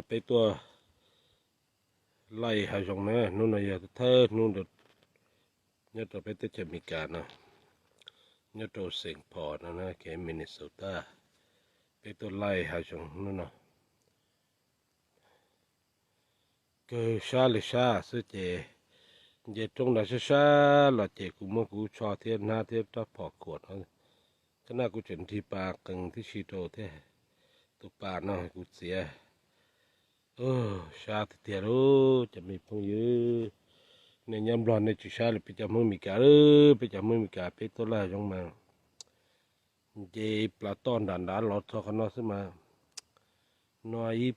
peb tuaj laij hav zoov na, hnub no yog thawj hnub nyob rau peb teb chaws Amelikas no, nyob rau Saint Paul no na, kev Minnesota. Peb tuaj laij hav zoov hnub no kawg sab li sab xwb ces nce roob nrad sab sab los ces kuv muab kuv tsho thiab hnab thiab rab phom khuam no, qhov no kuv tseem nrig pas qees tib si rau thiab. Tus pas no kuv txiav sab tiag tiag lauj cov me phooj ywg. Nej nyob Nplog nej tsis sab li peb cov Hmoob Amelikas lauj, peb cov Hmoob Amelikas peb tuaj laij hav zoov mas nce plav toj nram nrad los txog qhov no xwb mas no ib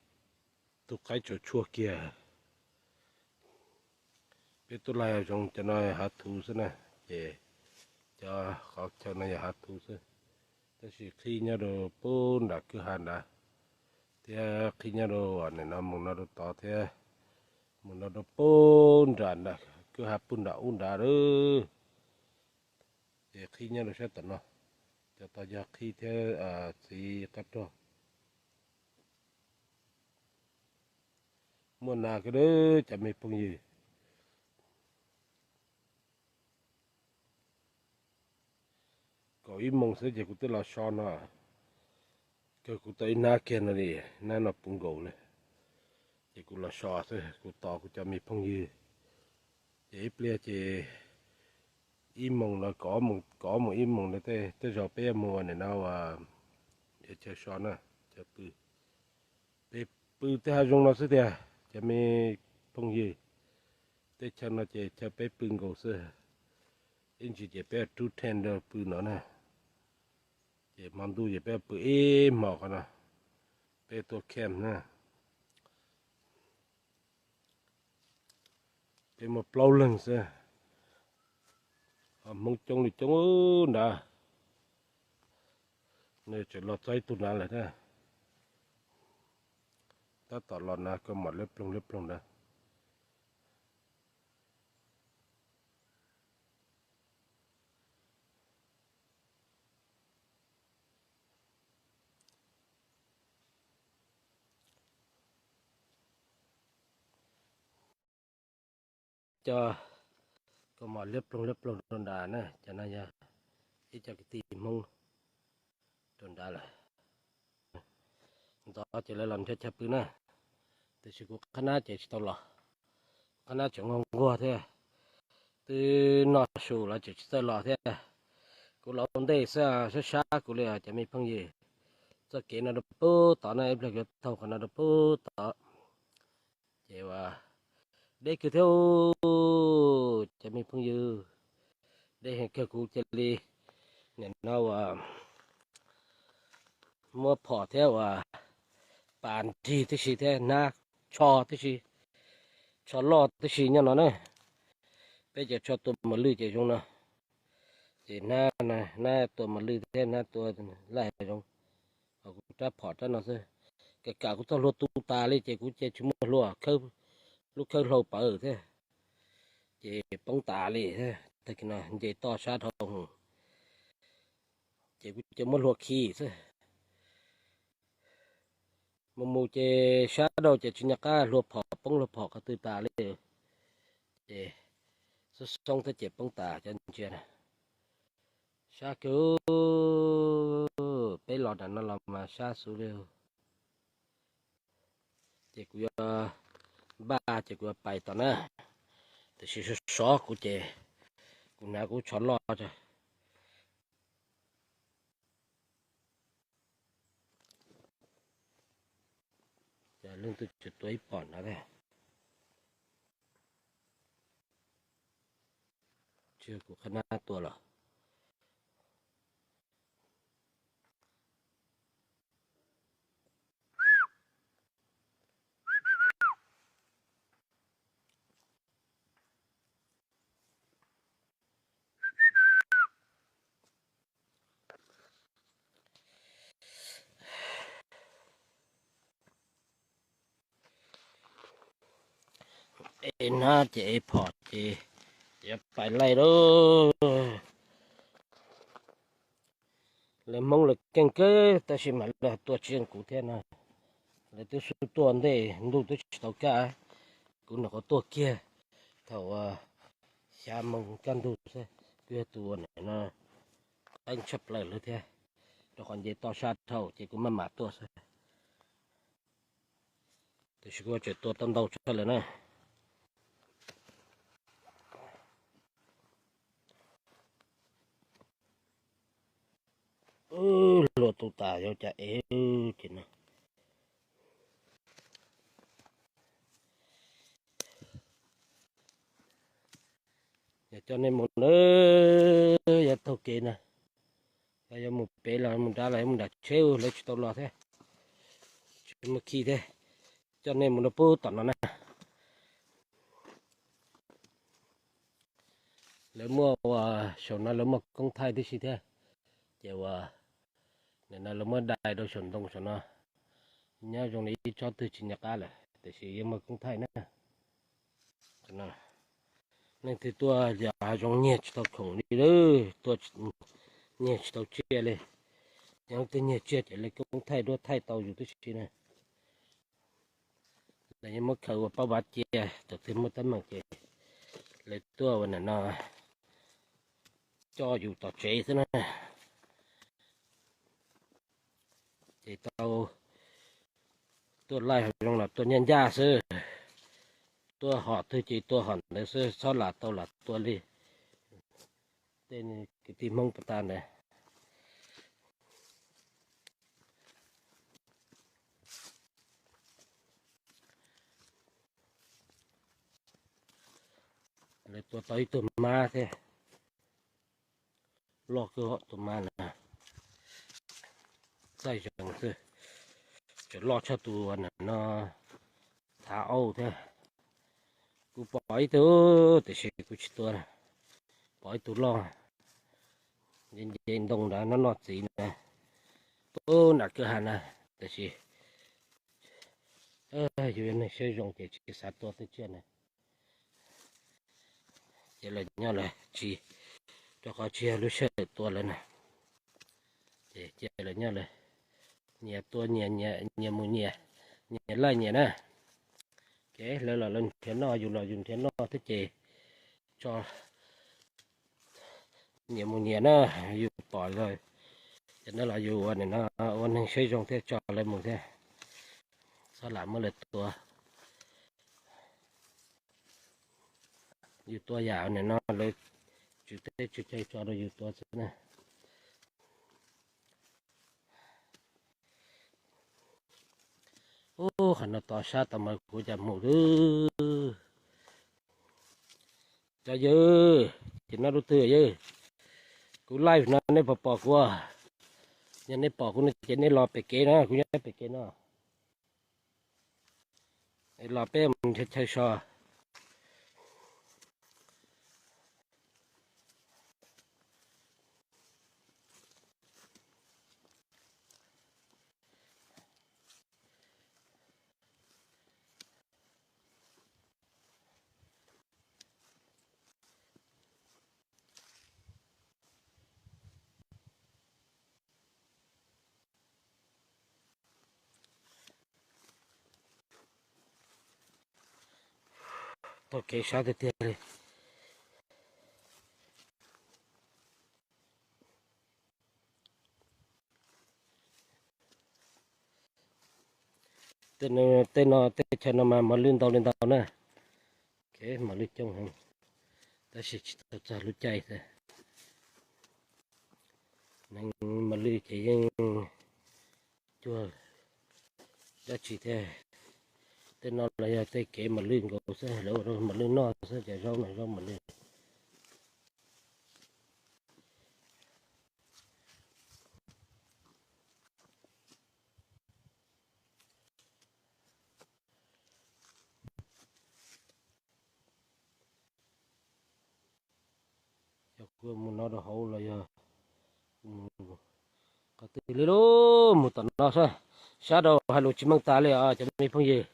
tug qaib tsaus tshuaj kiag. Peb tuaj laij hav zoov cov no hav thuv xwb na, ces cov qhov chaw no yog hav thuv xwb, tab sis qhib nyob rau pub nram kwj ha nrad, thiab qhib nyob rau nim no mus no rau tod thiab, mus no rau pub nram kwj ha pub nram ub nrad lawm. Ces qhib nyob rau sab tom no, cov tod yog qhib thiab txiv qab rog. Muaj nas kawg cov me phooj ywg. Kaum ib moos xwb ces kuv twb los so no, kawg kuv tau ib hnab kiag no li, hnab no puv nkaus li. Ces kuv los so xwb, kuv tos kuv cov me phooj ywg. Ces ib pliag ces ib moos los kaum ob moos ib moos no tej zaum peb yuav mus ua nim no ua chaw so na, chaw pw. Peb pw tej hav zoov no xwb tiag cov me phooj ywg. Tej chaw no ces chaw peb pw nkaus xwb. Ib ntsis ces peb rub tent rau pw no na. Ces hmo ntuj ces peb pw ib hmos qhov no, peb tuaj camp na. Peb muaj plaub leeg xwb, ho Hmoob coob li coob nrad. Nws tseem los txog ib tug nrad lawm na. Tab tom los na, koj mom liab ploog liab ploog nrad. Cov kua mom liab ploog liab ploog rau nrad na, cov no yog ib co kwv tij Hmoob rau nrad lawm. Ntxov ces lawv los nrhiav chaw pw na, tiam sis kuv qhab nab ces tsis tau los, qhab nab tseem nquag nquag thiab, twb noj su los tseem tsis txawj los thiab. Kuv los ua ntej xwb, sab sab kuv li cov me phooj ywg. Txoj kev no rau pub tod na, ib pliag kuv yuav taug qhov no rau pub tod. Ces ua deb kawg thiab, cov me phooj ywg, deb heev kawg. Kuv cia li nim no ua muab phom thiab ua pas nrig tib si thiab hnab tsho tib si, tsho loj tib si nyob no na. Peb cov tsho tua mos lwj ces zoo no, ces hnab, hnab tua mos lwj thiab hnab tua laij hav zoov. Ho kuv rab phom rab no xwb, kam kam kuv txoj hlua tu tas li ces kuv cia tsis muaj hlua, lub khawb hlau pawv thiab, ces poob tas li thiab. Tag kis no nce toj sab dhau, ces kuv cia muab hlua khi xwb. Mus mus ces sab dhau ces tsis nco qab hlua phom poob hlua phom qhov twg tas li, ces xoob xoob thiab ces poob tas cov ntsia na. Sab kawg, peb los nram no los mas sab xwb li. Ces kuv yuav npaj ces kuv yuav pais tom na, tiam sis sov sov kuv ces kuv hnav kuv tsho loj. Ces leej twg tsis tua ib pom no thiab. Tsis yog kuv qhab nab tua los. Es hnab ces es phom ces yuav pais laij lauj. Lawv Hmoob lawv keej kawg tab sis mas lawv tua tsis yeej kuv thiab no. Lawv twb sib tuaj ntej ntuj twb tsis tau kaj, kuv nyuam qhuav tuaj kiag thaum xya moo kaj ntug xwb, kuv yog tus uas nim no qeeb tshaj plaws lawm thiab, rau qhov nce toj sab dhau ces kuv maj mam tuaj xwb. Tiam sis kuv tseem tua tau ntau tshaj lawm na. Luag tu tas yuav cas ev ces no. Yog coj nej mus na, yog taug kev na, yog yuav mus pem los mus nrad los yuav mus nram tsheb lawv tsis tau los thiab, tsis muaj khi thiab. Coj nej mus rau pub tom no na. Lawv muaj ua saum no lawv muaj koob thaij tib si thiab, ces ua nim no lawv muab dai rau saum ntoo saum no. Nyob zoo li ib tsob twg tsis nco qab lawm tiam sis yeej muaj koob thaij na. Leej twg tuaj yos hav zoov nyiag tsis tau khoom li, tuaj nyiag tsis tau tsiaj li. Yog leej twg nyiag tsiaj ces lawv koob thaij duab thaij tau yus tib si na. Lawv yeej muab khaws ua pab vav cia, thaum twg muaj teeb meem ces lawv tuaj ua nim no coj yus tom tsev xwb na. Ces tau tuaj laij hav zoov los tuaj ncaj ncaj xwb, tuaj hom twg ces tuaj hom ntawd xwb, txhob lam tau lam tua li tej kwv tij Hmoob puas tas ntawd. Lawv tua tau ib tug mab thiab, loj kawg tus mab na, txaij zees xwb, tseem loj tshaj tus no thav auj thiab. Kuv pom ib tug tiam sis kuv tsis tua, pom ib tug loj, nce nce ntoo nrad noj noj txiv na, pub nram kwj ha na, tiam sis yus yog neeg siab zoo ces tsis xav tua tej tsiaj na. Ces lawv nyob lawv tsis, rau qhov tsis yog lub sij hawm tua lawv na, ces cia lawv nyob lawv nyias tua nyias, nyias mus nyias, nyias laij nyias na. Ces lawv los lawv nrhiav noj, yus los yus nrhiav noj thiab ces tso nyias mus nyias na. Yus pom lawv, ces no los yus ua nim no ua neeg siab zoo thiab tso lawv mus thiab, txhob lam muab lawv tua. Yus tua yam nim no lawv tswv teb tswv chaw tso rau yus tua xwb na. Ub, qhov no to sab tau mas kuv cas mus lawm. Cov yawg, ces no lub twg yawg? Kuv live no nej puas pom kuv? Yog nej pom kuv no ces nej los pem kev na, kuv nyob pem kev no. Los peb mus nrhiav chaw so. Taug kev sab tiag tiag li. Tej no, tej chaw no mas mos lwj ntau li ntau na. Mos lwj coob heev, tab sis tsis tau txog lub caij xwb. Neeg mos lwj ces yeej cuag dab tsi thiab. Tej no los yog tej kev mos lwj nkaus xwb, lawv ua rau mos lwj noj xwb, cov zaub no zaub mos lwj. Yog kuv mus no rau hauv los yog mus qhov twg li lauj, mus tom no xwb, sab rau hais lus tsis meej tas li os cov me phooj ywg.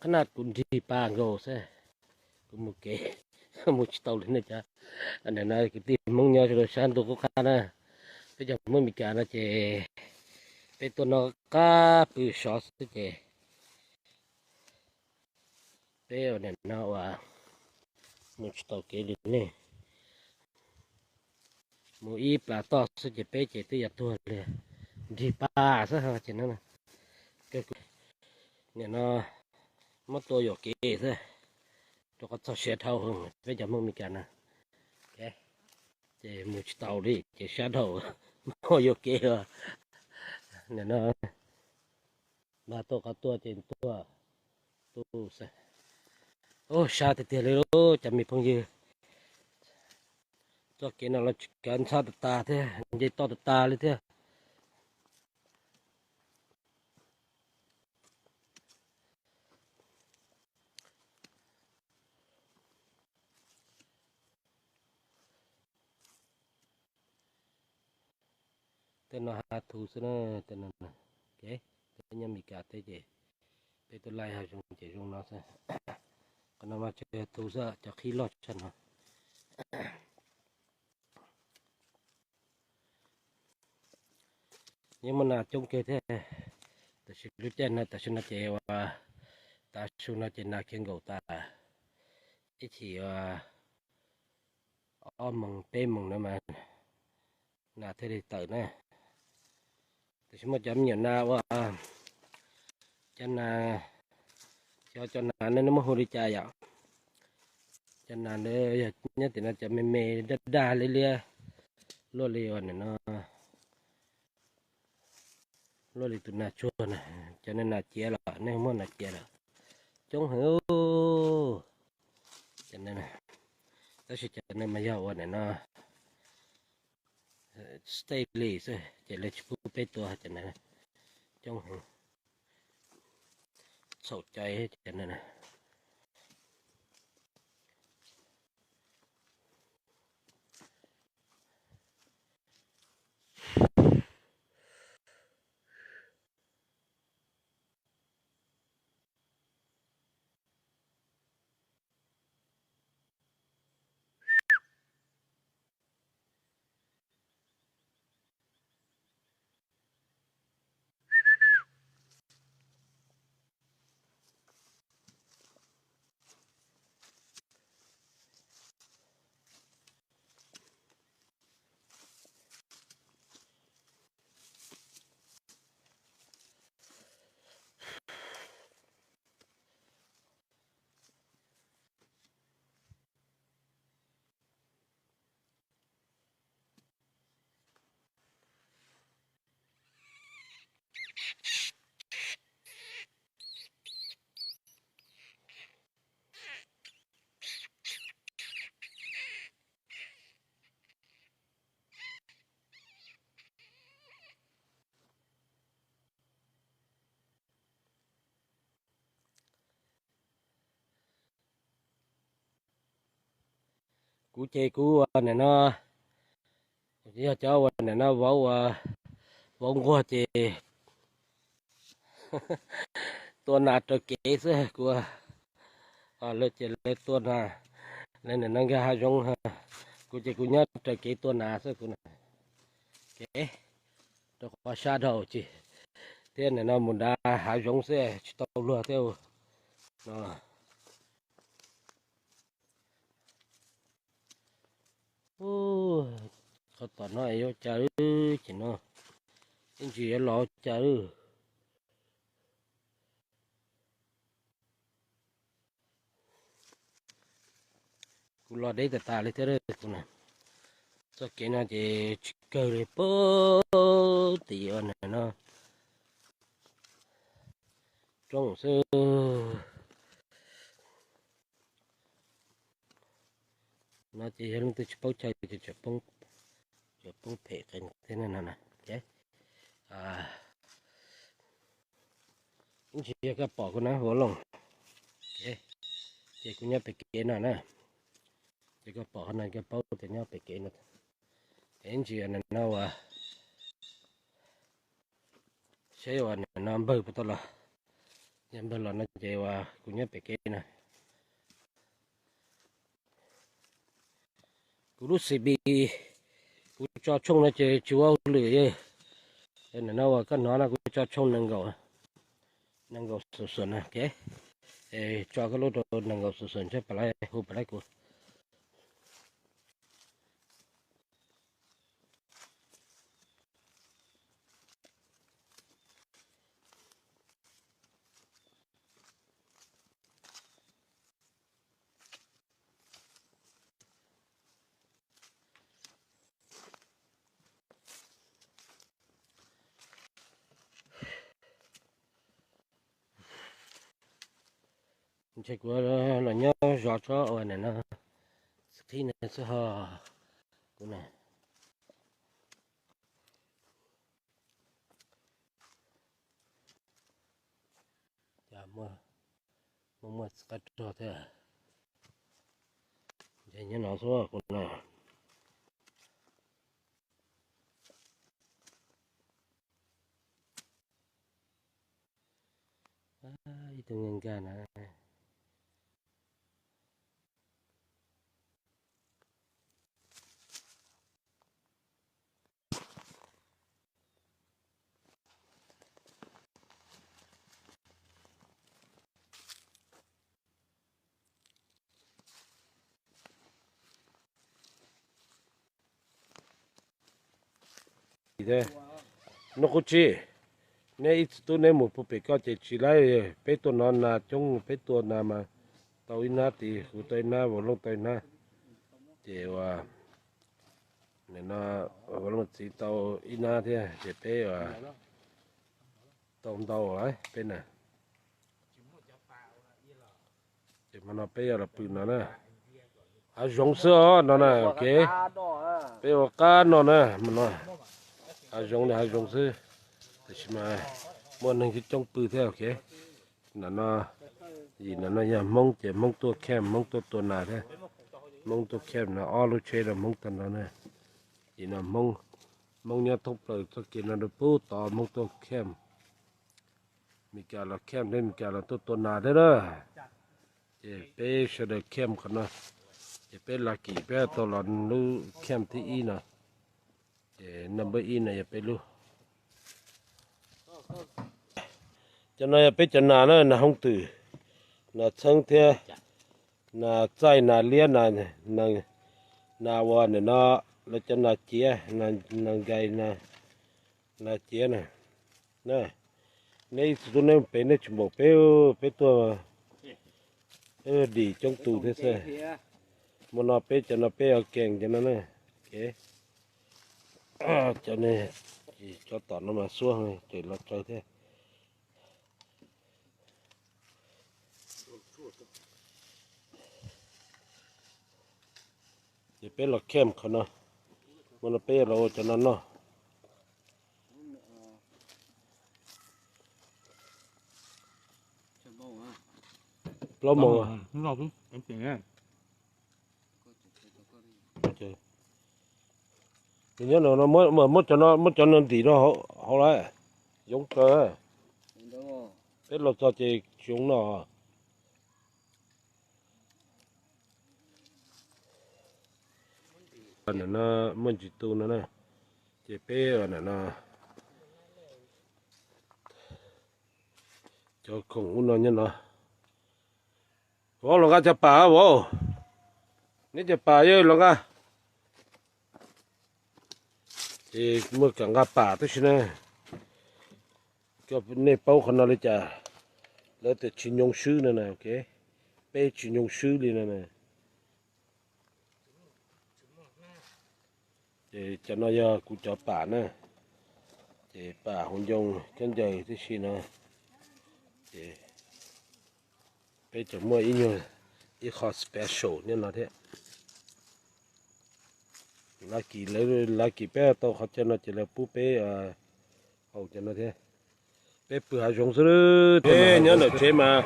Qhov no kuv nrig pa nkaus xwb, kuv mus kev mus tsis tau li ne cov. Nim no kwv tij Hmoob nyob rau sab ntuj qub qab na, peb cov Hmoob Amelikas no ces peb tuaj noj qab pw sov xwb ces peb ua nim no ua mus tsis tau kev li ne. Mus ib plas toj xwb ces peb ces twb yuav tuag li, nrig pa xwb ces no. Nim no muab tua yuam kev xwb, rau qhov txog siav dhau heev peb cov Hmoob Amelikas na. Ces mus tsis tau li ces sab dhau, muab yuam kev. Nim no mas tuaj qhov tuaj ces tuaj tu xwb. Ub, sab tiag tiag li lauj cov me phooj ywg. Txoj kev no los tsis kav ntxhab tas tas thiab, nce toj tas tas li thiab. Tej no hav thuv xwb na, tej no. Peb nyob Amelikas teb ces peb tuaj laij hav zoov ces zoo no xwb. Qhov no mas tseem hav thuv xwb, cov qhib loj tshaj no. Yeej muaj nas coob kawg thiab. Tam sim lub caij no, tam sim no ces ua, tav su no ces nas khiav nkaum tas ib chim ua ob moos peb moos no mas nas thiaj li tawm na. Tam sim muaj cov me nyuam nas ua, cov nas, xyov cov nas no nej muab hu li cas yom. Cov nas ntawd yog nyob tim no cov me me daj daj liab liab, luaj li ua nim no, luaj li tus nas tsuag na. Cov no nas ciav los, nej muaj nas ciav los coob heev. Tab sis cov no mas yog ua nim no stay li xwb ces lawv tsis pub peb tua cov no, coob heev, txhaum cai cov no. Kuv ces kuv ua nim no, yog cov ua nim no vauv, vauv nquag ces tua nas raws kev xwb kuv. Lawv ces lawv tua nas, lawv nim no nkag hav zoov, kuv ces kuv nyob raws kev tua nas xwb kuv. Kev rau qhov sab dhau ces, thiab nim no mus nrad hav zoov xwb tsis tau luag thiab no. Qhov tom no yuav cas ces no, ib ntsis yuav los cas. Kuv los deb tas tas li thiab kuv na. Txoj kev no ces tsis kawg li puag tim ua nim no roob xwb. No ces yog leej twg tsis paub chaw ces tseem poob phem qees thiab no. Ib ntsis yog koj pom kuv na ua looj, ces kuv nyob pem kev no na, ces koj pom qhov no koj paub tias nyob pem kev no. Ib ntsis no ua saib ua no npawg puas tau los, yog npawg los no ces ua kuv nyob pem kev no. Kuv lub C B, kuv tso tshooj no ces tsis ua hauj lwm. Nim no uas koj hnov no kuv tso tshooj nees nkaum, nees nkaum xuv xuv na, ok. Es tso koj lub rau nees nkaum xuv xuv ntshe pab lawv hu pab lawv kuv. Ntshe kuv los nyob zov tsob uas nim no xwb qhib no xwb ho kuv na. Cas muaj, muaj muaj qab rog thiab. Ntshe nyob no xwb kuv na. Ib tug nkag nkag na. Nub qub tsib, neb ib txiv tub neb mus puag pem ko ces tsis laib, peb tuaj no nas coob, peb tuaj nas mas tau ib nab tid, kuv tau ib nab, Vaum Looj tau ib nab, ces uas nim no Vaum Looj txiv tau ib nab thiab ces peb uas tau ntau lawm peb na. Ces hmo no peb yuav los pw no na. Hav zoov xwb os no na, ok. Peb ua qab no na, hmo no hav zoov li hav zoov xwb, tiam sis mas muaj neeg coob coob pw thiab, ok. Nim no, vim nim no yog Hmoob ces Hmoob tuaj camp, Hmoob tuaj tua nas thiab. Hmoob tuaj camp no ob lub tsheb rau Hmoob tag nrho na. Vim no Hmoob, Hmoob nyob thoob plaws txoj kev no rau puag tod Hmoob tuaj camp. Meskas los camp thiab Meskas los tuaj tua nas thiab na. Ces peb sawv daws camp qhov no, ces peb lucky peb tau los lub camp thib ib no. Ces number ib no yog peb lub. Cov no yog peb cov nas na, nas hoob twm, nas txheeb thiab nas txaij, nas liab, nas, nas uas nim no lawv cov nas ciav, nas nkais, nas ciav na. Neb ib txiv tub neb pem neb tsis npaum peb, peb tuaj, peb dim coob tus thiab xwb. Hmo no peb cov no peb ua kees cov no na. Cov, cov tom no mas xuab ces los tsawg thiab. Ces peb los camp qhov no, hmo no peb los ua cov no noj. Plaub moos. Nyob no muab cov no, muab cov no ntim no hauv lawm, yoov kawg. Peb los txog ces tsis yoov no. Nim no muaj ntsis tu no na, ces peb nim no cov khoom ub no nyob no. Vauv los nqa cov pam vauv, neb cov pam yog los nqa. Ces muaj kam nqa pam tib si na. Koj nej paub qhov no li cas? Lawv tias tsis nyoo swb no na, ok. Peb tsis nyoo swb li no na. Ces cov no yog kuv cov pam na. Ces pam hauv ncoo kab ncaws tib si no. Ces peb tseem muaj ib nyuag, ib qho special nyob no thiab. Lucky, lawv lucky peb tau qhov chaw no ces lawv pub peb haus cov no thiab. Peb pw hav zoov xwb. Nyob ntawm tsev mas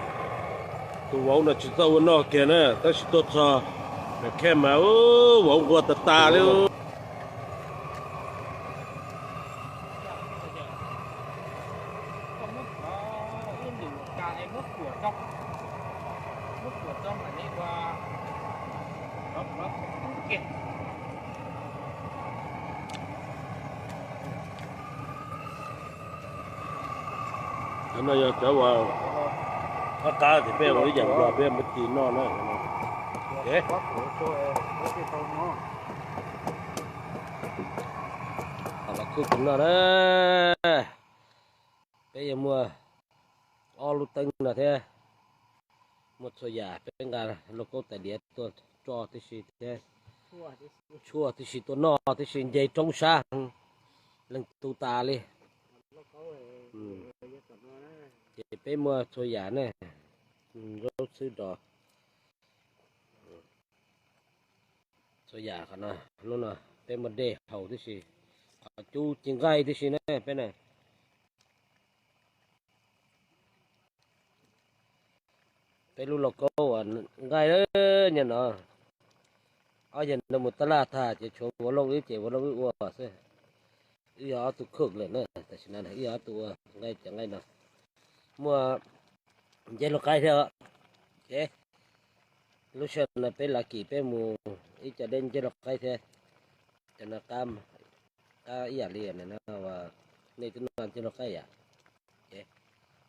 tus vauv no tsis txawj ua noj kiag na, tab sis tuaj txog ntawm camp mas vauv nquag tas tas li. No yog cov uas qab qab ces peb ua ib yam nplog peb muab ci noj na. Los khwb tus no na, peb yuav muaj ob lub teeb no thiab, muaj txhua yam, peb nqa lauj kaub tais diav tuaj tso tib si thiab, tshuaj tib si tuaj noj tib si, nce roob sab heev, leej tu tas li. Ces peb muaj txhua yam ne, zaub xwb dos, txhua yam qhov no. Lub no peb muaj dej haus tib si, qhov cub ci nqaij tib si na peb na. Peb lub lauj kaub uas nqaij nyob no, ob yawg no mus tab laj tag ces tshuav vuas looj wb ces vuas looj wb ua xwb. Wb yog ob tug cook lawm na, tam sim no wb yog ob tug ua nqaij cov nqaij no. Muaj nceb hlua qaib thiab. Lub sij hawm no peb lav kim peb mus ib co deb nceb hlua qaib thiab. Cov no qab ib yam li no, nej twb noj nceb hlua qaib yam.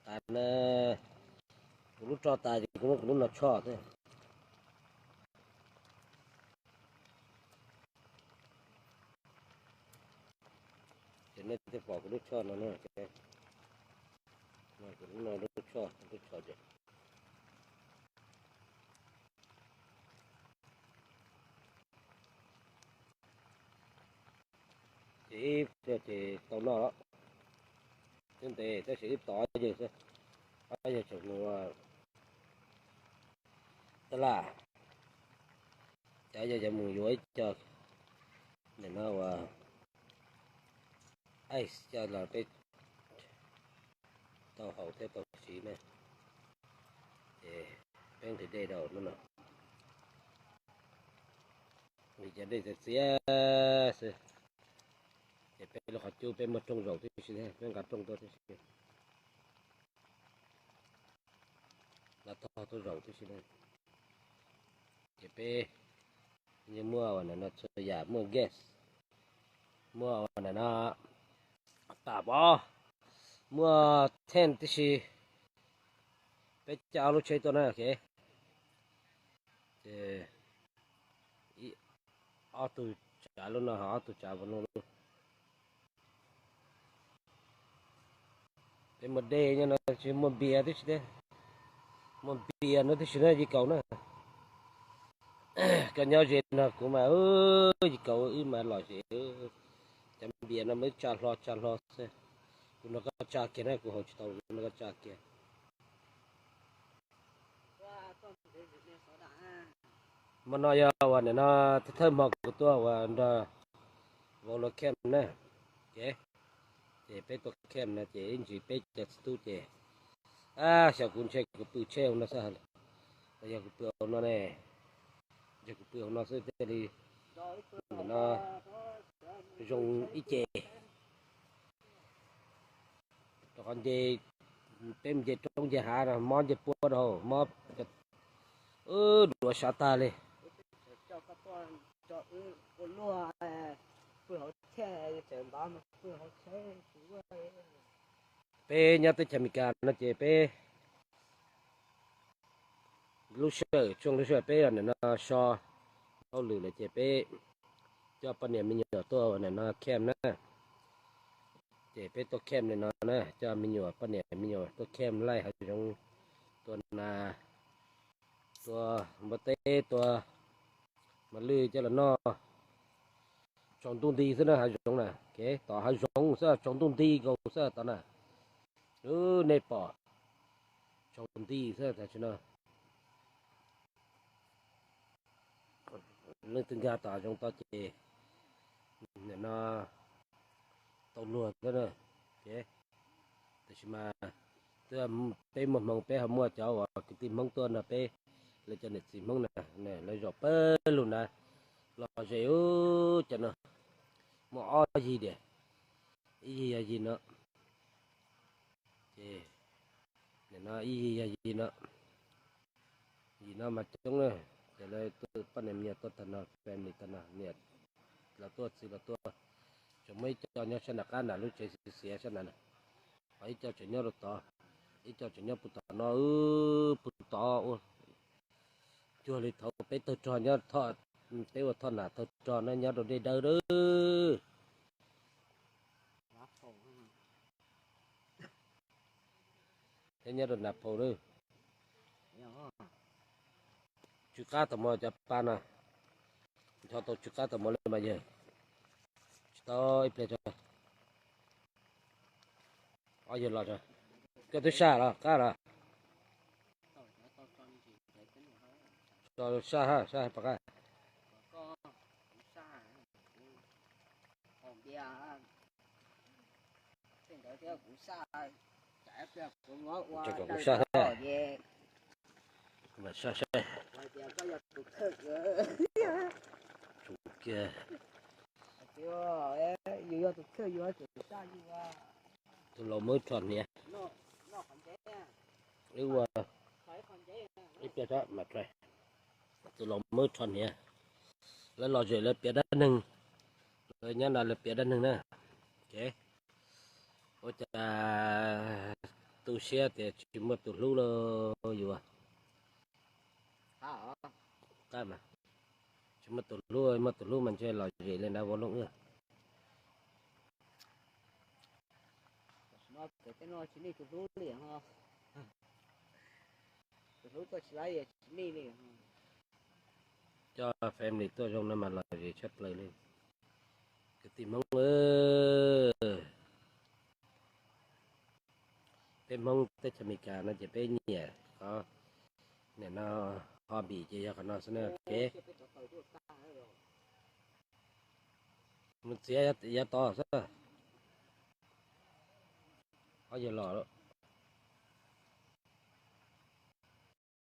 Qab na, kuv lub tso tas ces kuv muab kuv lub no tshoj thiab. Ces nej twb pom kuv lub tshoj no na, kuv lub no lub tshoj, lub tshoj ces ces ib pliag ces tau noj lawm. Twb ntev tab sis wb tos yawg xwb, ob yawg tseem mus tab laj, ces yawg mus yuav ib co nim no uas ice coj los peb tau haus thiab tau siv na. Ces peb nqhis dej rau no, nqhis cov dej txias txias xwb. Ces peb lub qhov cub peb muaj rooj zaum tib si, peb nqa rooj tuaj tib si, nqa tog tuaj zaum tib si na. Ces peb yeej muaj ua ntawm no txhua yam, muaj gas, muaj ua ntawm no pam pov, muaj tent tib si. Peb coj ob lub tsheb tuaj na, ces ob tug tsav lub no, ob tug tsav ua no. Peb muaj dej nyob no, tsis muaj npias tib si thiab, muaj npias no tib si na Yim Kaus na. Koj nyob ze no kuv mas Yim Kaus wb mas lom zem, cov npias no mas wb tsa hlo tsa hlo xwb. Kuv nrog koj tsa kiag na, kuv haus tsis tau, kuv nrog koj tsa kiag. Hmo no yog uas nim no thawj hmo kuv tuaj uas nrog vauv lawv camp na, ces peb tuaj camp no ces ib ntsis peb cov txiv tub ces, xyov kuv ntshe kuv pw tsheb hauv no xwb, los yog kuv pw hauv no ne, ntshe kuv pw hauv no xwb thiaj li no zoo ib ce. Rau qhov nce, peb nce roob nce hav no mob nce puab rau mob, duav sav tag li. Peb nyob teb chaws Amelikas no ces peb lub sij hawm, tsoo lub sij hawm peb nim no so hauj lwm lawm ces peb coj poj niam me nyuam tuaj nim no camp na. Ces peb tuaj camp li no na, coj me nyuam poj niam me nyuam tuaj camp laij hav zoov, tua nas, tua npua teb, tua mos lwj coj los noj. Tsaus ntuj nti xwb na hav zoov na, kev tom hav zoov xwb, tsaus ntuj nti nkaus xwb tom na. Nej pom, tsaus nti xwb tam sim no. Leej twg nkag tom hav zoov tod ces nim no tau luag xwb na. Ces tam sim mas twb peb muaj hmoov peb ho muaj cov uas kwv tij Hmoob tuaj nrog peb, lawv cov niam txiv Hmoob na, lawv zaum pawg lug ntawd los ze ub cov no, muaj ob yig diam, ib yig yog yig no, ces nim no ib yig yog yig no, yig no mas coob na, ces lawv poj niam me nyuam tuaj tag no, family tag no, niam los tuaj txiv los tuaj, tseem muaj ib co nyob sab nram qab nram lub tsev xiav xiav sab nram, ho ib co tseem nyob rau tod. Ib co tseem nyob puag tom no, puag tod ua cuag li thaum peb tawg rog nyob, peb ua thoj nam tawg rog no nyob rau dej dawb lawm. Thiab nyob rau Nas Phau lawm. Tsw qab tau mov cov pa no, ncho tau tsw qab tau mov li mas yawg. Tsis tau ib pliag tso. Ob yawg los tso. Koj twb saj los qab los? Saj ha, saj pom qab. Kuv saj, kuv saj, saj saib. Kiag, tus laus muab rho hniav. Ib ua, ib pliag tso mas, tus laus muab rho hniav. Lawv lom zem lawv piav dab neeg, lawv nyob no lawv piav dab neeg na. Ua cas tu siab tias tsis muaj tus hlub los yus. Tsis muaj tus hlub, muaj tus hlub mas ntshe lom zem li ntawd ua lub wb. Coj family tuaj zoo no mas lom zem tshaj plaws li. Kwv tij Hmoob, peb Hmoob teb chaws Amelikas no ces peb nyiam qhov, nim no hobby ces yog qhov no xwb na. Mus txiav yav tod xwb. Ob yawg los lawm.